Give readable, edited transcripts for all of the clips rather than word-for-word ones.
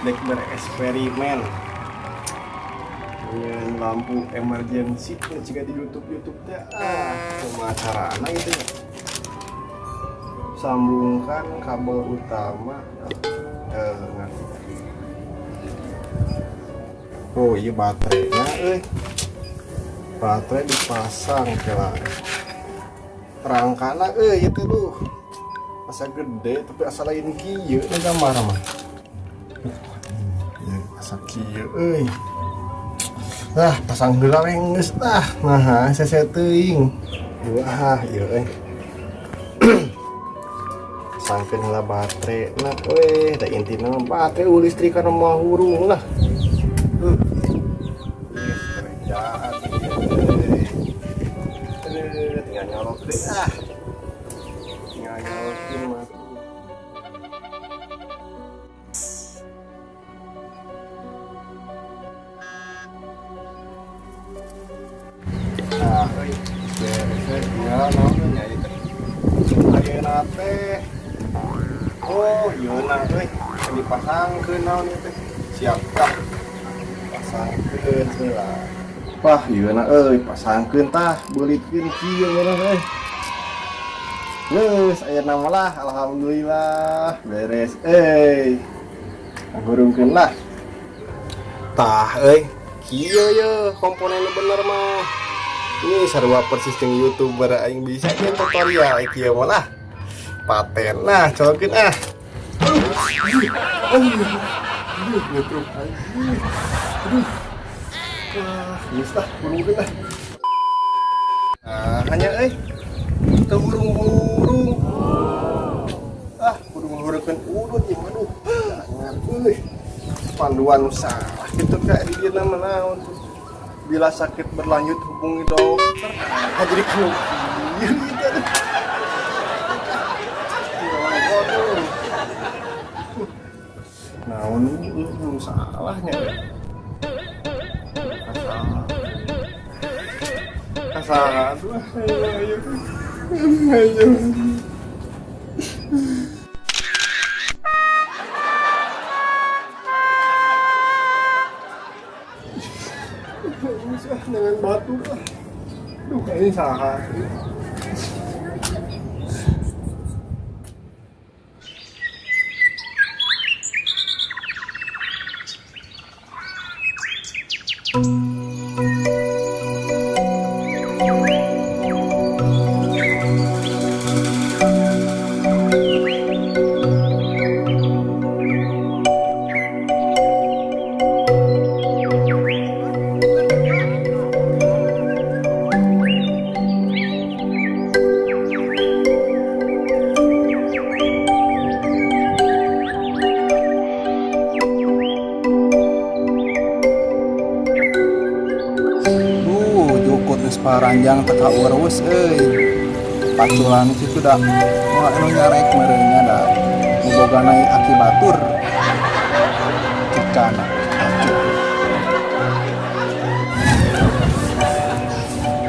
Dek bereksperimen dengan lampu emergency jika di YouTube YouTube teh, ah, kumaha carana gitu ya? Sambungkan kabel utama, ngerti. Oh iya, baterainya, baterai dipasang kela rangkana, itu tuh asa gede tapi asa lain kieu nih gambar mah ya, asa kieu euy. Ah, pasang heula we geus ah. Nah, hese teuing. Wah, ieu euy. Pasangkeun heula baterai na we, da intina mah baterai euweuh listrik kana moal hurung lah. Listrik jahat euy. Aduh, tinggal nyolok deh ah. Tinggal nyolokin mah. Nah, euy, beres we, tinggal naon nya ieu teh. Ayeuna teh. Oh, ieu na euy, dipasangkeun naon ieu teh. Siap tah. Pasangkeun heula. Wah, ieu na euy, pasangkeun tah, beulitkeun kieu meureun euy. Geus, ayeuna mah lah, alhamdulillah beres euy. Hurungkeun lah. Tah euy, kieu ye komponen nu bener mah. Ini sarua persis jeung YouTuber, aing bisa jeung tutorial kieu mah lah. Paten nah, colokeun ah. Aduh, aduh, nyetrup anjir. Aduh. Wah, geus lah, hurungkeun lah. Nah, hanya euy. Teu hurung-hurung. Ah, kudu ngahurungkeun udut ieu mah, aduh. Jangan euy. Panduan nu salah kitu ka di dieu mah naon tuh. Bila sakit berlanjut hubungi dokter. Ah, jadi kudu kieu gitu aduh. Naon nu salahnya ya? Salah. Aduh, ayo ayo. Ayo. Usah dengan batu ah. Duh, ini salah. Jukut geus paranjang teu kaurus euy. Paculan kitu da moal anu nyarek meureun nya da nu bogana aki batur. Cicana pacul.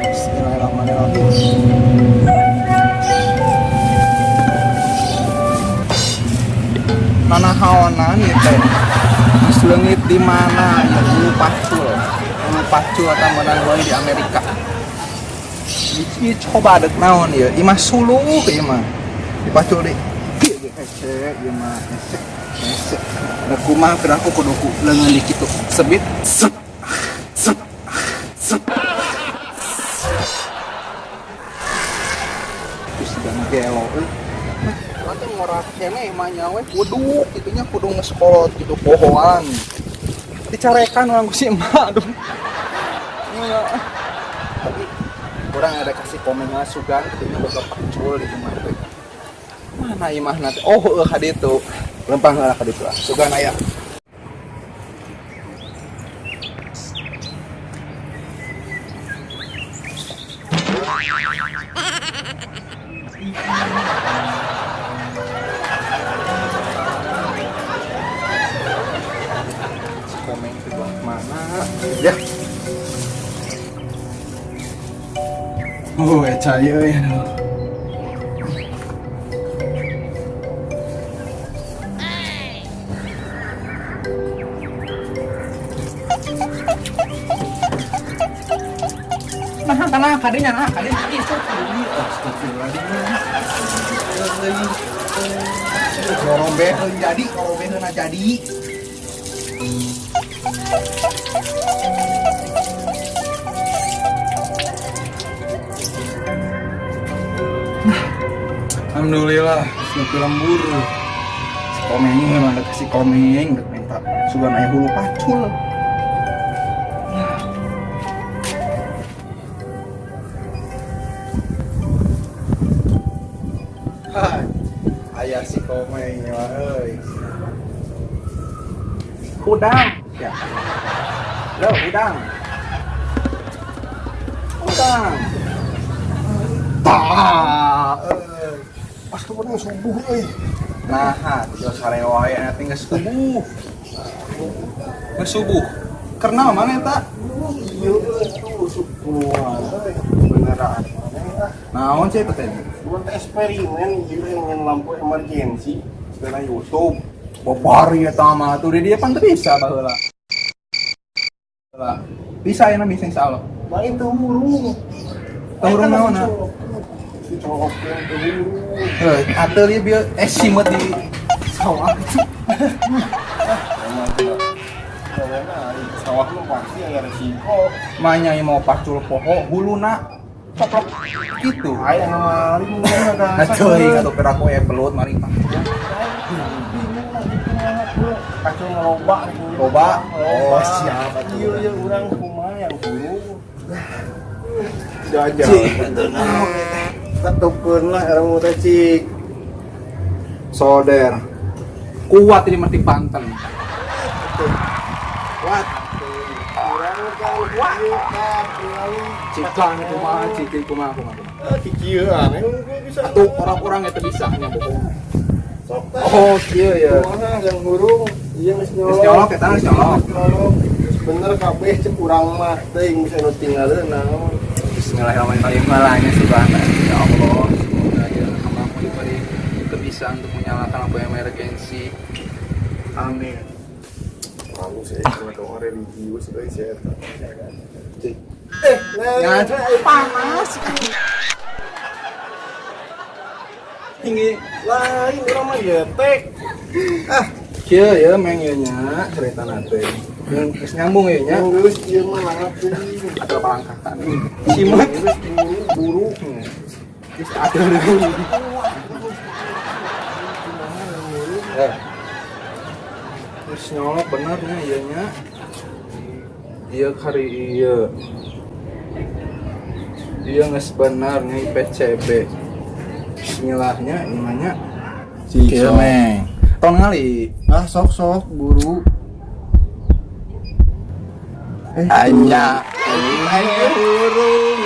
Bismillahirrahmanirrahim. Nanahaonan ieu teh? Geus leungit di mana ieu bulu pacul? Bulu pacul eta meunang wae di Amerika. Ieu coba dek naon ieu? Ieu mah suluh ieu mah. Dipacul deui. Ieu ge hese ieu mah hese. Hese. Rek kumaha keur aku kudu ku leungeun di kitu. Sebit sep sep sep. Terus jangan gelo euy. Berarti ngora keneh mah nya we kudu kitu nya, kudu ngeskolot gitu pohoan. Dicarekan urang ku si emak aduh. Enggak. Tapi kurang ada kasih komen lah sugan gitu nya boga pacul di imah teh. Mana imahna teh? Oh, heueuh ka ditu. Lempang heula ka ditu ah. Sugan aya. Komen di belah mana? Ya. Oh, cai euy. Aduh. Nah, tanah kadinya, nah kadinya itu kadinya. Astagfirullahaladzim. Ngorombeheun jadi, ngorombeheun jadi. Nah, alhamdulillah, nepi lembur. Si Komeng memang ada si Komeng, dek minta sugan aya hulu pacul. Hai, aya si Komeng ya euy. Hudang ya. Lo hudang. Hudang. Tah, euy. Pas tuh bener subuh euy. Nah, yo sare wae nya geus subuh. Geus subuh. Karena mana eta? Iya, aduh subuhan euy. Beneran. Naon sih itu teh? Buat eksperimen ieu dengan lampu emergency Karena YouTube. Bobari eta mah tuh di dia pan teu bisa baheula. Baheula. Bisa ya bisa insyaallah. Main teu hurung. Teu hurung naon, ah? Dicolokeun teu hurung. Heuh, atuh ieu bieu simeut di sawah. Emang tidak. Karena sawah mah pasti aya resiko. Manya ieu mau pacul poho huluna coplok gitu. Aya nu maling mah Nah, teuing atuh peraku aya belut maling mah. Bingung lah kumaha pula. Pacul loba gitu. Loba? Oh, siap atuh. Iya, iya urang kumaha yang hurung. Jajal. Cik, atuh naon teh. Tetupkeun lah ilmu teh cik. Solder. Kuat ini mah ti Banten. Kuat. Urang kan kuat. Cikang kumaha, cik kumaha kumaha. Ah, kikieu aneh unggul bisa. Atuh orang-orang itu bisa nya bohong. Sok teh. Oh, kieu ya. Kumaha yang hurung? Iya geus nyolok. Geus nyolok eta geus nyolok. Nyolok. Geus bener kabeh cek urang mah teuing bisa nu tinggaleun naon. Bismillahirrahmanirrahim. Malahnya subhana. Ya Allah, semoga ya hambamu diberi kebisaan untuk menyalakan lampu emergensi. Amin. Kamu sih cuma doa religius euy si eta. Cik. Nah, Ya, panas. Tinggi. Lain urang mah getek. Ah, kieu ya meng ieu nya ceritana teh. Geus nyambung ieu nya. Geus ieu mah langat teuing. Atau palangkatan. Simeut Geus buru-buru. Geus atuh deui. Eh. Geus nyolok bener nya ieu nya. Ieu kari ieu. Ieu geus bener nya IPCB. Bismillahnya ieu mah nya. Kieu meng. Tong ngali. Ah sok-sok buru. Anya. Ayo hurung.